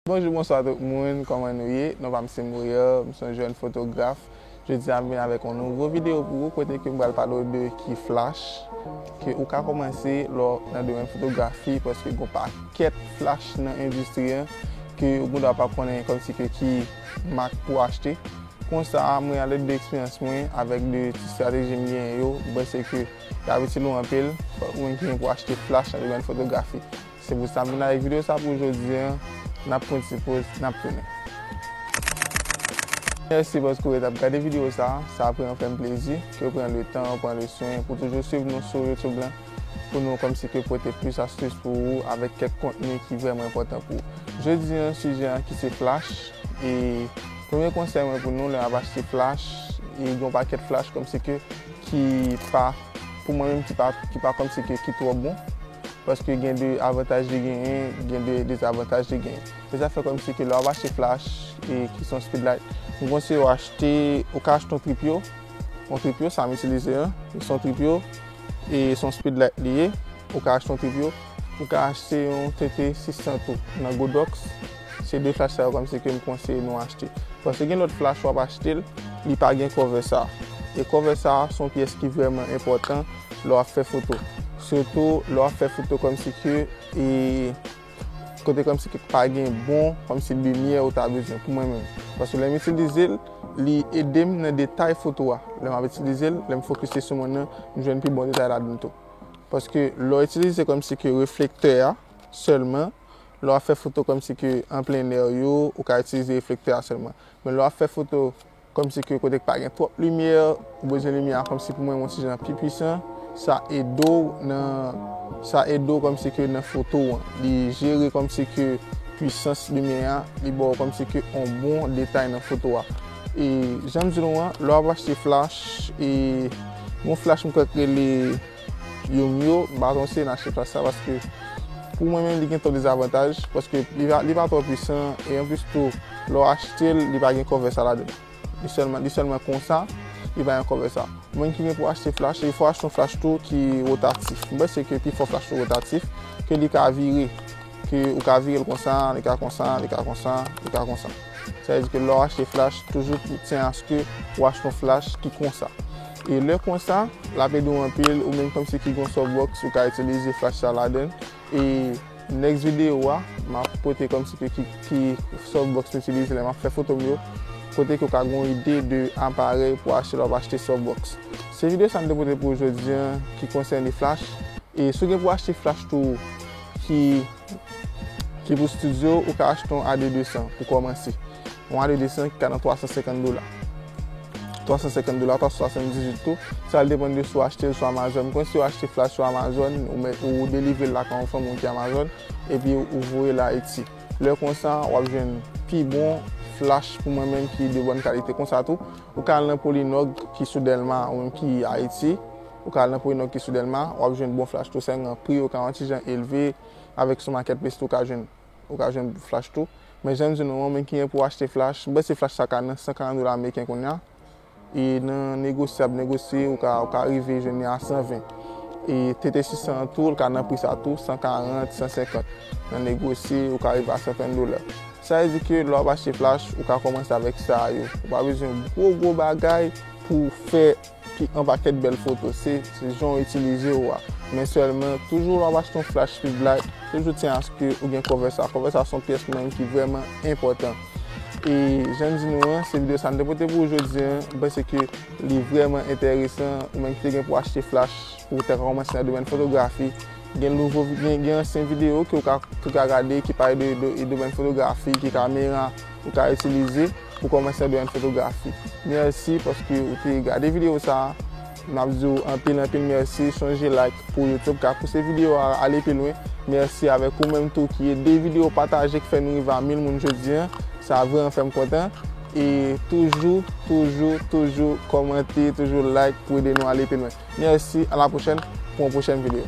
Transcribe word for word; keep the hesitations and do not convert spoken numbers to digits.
Bonjou, bonswa tout moun, kòman nou ye? Non pa m se Moyer, m se yon jèn fotograf. Jodi a m vin avèk yon nouvo videyo pou ou, kote ke m pral pale w de ki flash ke ou ka kòmanse lè w nan domèn fotografi, paske gen yon pakèt flash nan endistri an ke ou gendwa pa konnen kòmsi ke ki mak pou achte. Konsa, mwen, alèd de eksperyans mwen, avèk de ti estrateji m genyen yo, m panse ke y ap itil ou anpil, ou menm ki gen pou achte flash nan domèn fotografi. Se pou sa m vin avèk videyo sa pou jodi a, n ap pran ti poz, n ap tounen. Mèsi paske w ret ap gade videyo sa, sa vrèman fè m plezi ke w pran le tan, w pran le swen pou toujou swiv nou sou YouTube lan, pou nou kòmsi ke pote plis astis pou ou avèk kèk kontni ki vrèman enpòtan pou ou. Jodi a, sijè an ki se flash, e premye konsèy mwen pou nou lè n ap achte flash, e gen yon pakèt flash kòmsi ke ki pa, pou mwen menm ki pa, ki pa kòmsi ke ki twò bon, paske gen de avantaj li genyen, gen de dezavantaj li genyen. Se sa fè kòmsi ke lè w ap achte flash e ki se yon speed light, m konseye w achte, ou ka achte yon Tripio, yon Tripio, sa m itilize an, se yon Tripio, e se yon speed light li ye, ou ka achte yon Tripio, ou ka achte yon T T sis san tou nan Godox. Se de flash sa yo kòmsi ke m konseye nou achte. Paske gen lòt flash w ap achte l, li pa gen cover sa. E cover sa se yon pyès ki vrèman enpòtan lè w ap fè foto. Sitou lè w ap fè foto kòmsi ke, e, kote kòmsi ke pa gen bon, kòmsi limyè ou ta bezwen pou mwen menm. Paske lè m itilize l, li ede m nan detay foto a. Lè m ap itilize l, lè m fokise sou moun nan, m jwenn pi bon detay ladan l tou. Paske lè w itilize kòmsi ke reflektè a sèlman, lè w ap fè foto kòmsi ke an plen nè yo, ou ka itilize reflektè a sèlman. Men lè w ap fè foto kòmsi ke kote k pa gen twòp limyè, ou bezwen limyè a kòmsi pou mwen yon ti jan pi pwisan, sa ede w nan, sa ede w kòmsi ke nan foto an. Li jere kòmsi ke pwisans limyè a, li ba w kòmsi ke yon bon detay nan foto a. E jan m di nou an, lè w ap achte flash, e yon flash m kwè k rele Yongnuo, m pa konn si n achte flash sa paske pou mwen menm li gen twòp dezavantaj, paske li pa, li pa twò pwisan, e anplis tou, lè w achte l, li pa gen cover sa ladan l. Li sèlman, li sèlman konsa, li pa gen cover sa. Moun ki gen pou achte flash, e fò achte yon flash tou ki wotatif. M panse ke pi fò flash tou wotatif, ke li ka vire, ke ou ka vire l konsa, li ka konsa, li ka konsa, li ka konsa. Sa vle di ke lè w achte flash, toujou tyen aske ou achte yon flash ki konsa. E lè konsa, l ap ede w anpil, ou menm kòmsi ki gen yon softbox, ou ka itilize flash sa ladan l. E next videyo a, m ap pote kòmsi ke ki, ki softbox m itilize lè m ap fè foto m yo, kote ke w ka gen yon ide de aparèy pou achte lè w ap achte softbox. Se videyo sa m te pote pou ou jodi a ki konsène flash. E si w gen pou achte flash tou ki, ki pou studio, ou ka achte yon A D de san pou kòmanse. Yon A D de san ki ka nan twa san senkant dola. Twa san senkant dola, twa san swasanndizuit tou. Sa al depann de si w achte l sou Amazon. M konn si w achte flash sou Amazon, ou, ou delivre l lakay yon fanmi w ki Amazon, epi ou voye l Ayiti. Lè konsa, w ap jwenn pi bon flash pou mwen menm ki de bòn kalite konsa tou. Ou ka al nan Polynog ki sou Dèlma, ou menm ki Ayiti. Ou ka al nan Polynog ki sou Dèlma, w ap jwenn bon flash tou, sèlman pri yo ka yon ti jan elve, avèk sou Marketplace tou ou ka jwenn, ou ka jwenn flash tou. Men jan m di nou an, moun ki gen pou achte flash, m panse flash sa ka nan san karant dola ameriken kounye a. E nan negosyab, negosye, ou ka, ou ka rive jwenn li a san ven. E T T sis san an tou, l ka nan pri sa tou, san karant, san senkant. Nan negosye, ou ka rive a san trant dola. Sa vle di ke lè w ap achte flash, ou ka kòmanse avèk sa yo. Ou pa bezwen gwo, gwo bagay pou w fè pi, yon pakèt bèl foto. Se, se jan w itilize yo a. Men sèlman, toujou lè w ap achte yon flash speed light, toujou tyen aske ou gen cover sa. Cover sa se yon pyès mwen ki vrèman enpòtan. E jan m di nou an, se videyo sa m te pote pou ou jodi a. M panse ke li vrèman enteresan. Ou menm ki te gen pou achte flash, pou w te ka kòmanse nan domèn fotografi, gen nouvo, gen, gen ansyen videyo ke w ka, ke w ka gade ki pale de, de, de domèn fotografi, ki kamera ou ka itilize pou kòmanse nan domèn fotografi. Mèsi paske ou te gade videyo sa a. M ap di w anpil, anpil mèsi. Sonje like pou YouTube ka pouse videyo a ale pi lwen. Mèsi avèk ou menm tou ki ede videyo pataje, ki fè nou rive a mil moun jodi a. Sa vrèman fè m kontan. E toujou, toujou, toujou kòmante, toujou like pou ede nou ale pi lwen. Mèsi, a la pwochèn pou yon pwochèn videyo.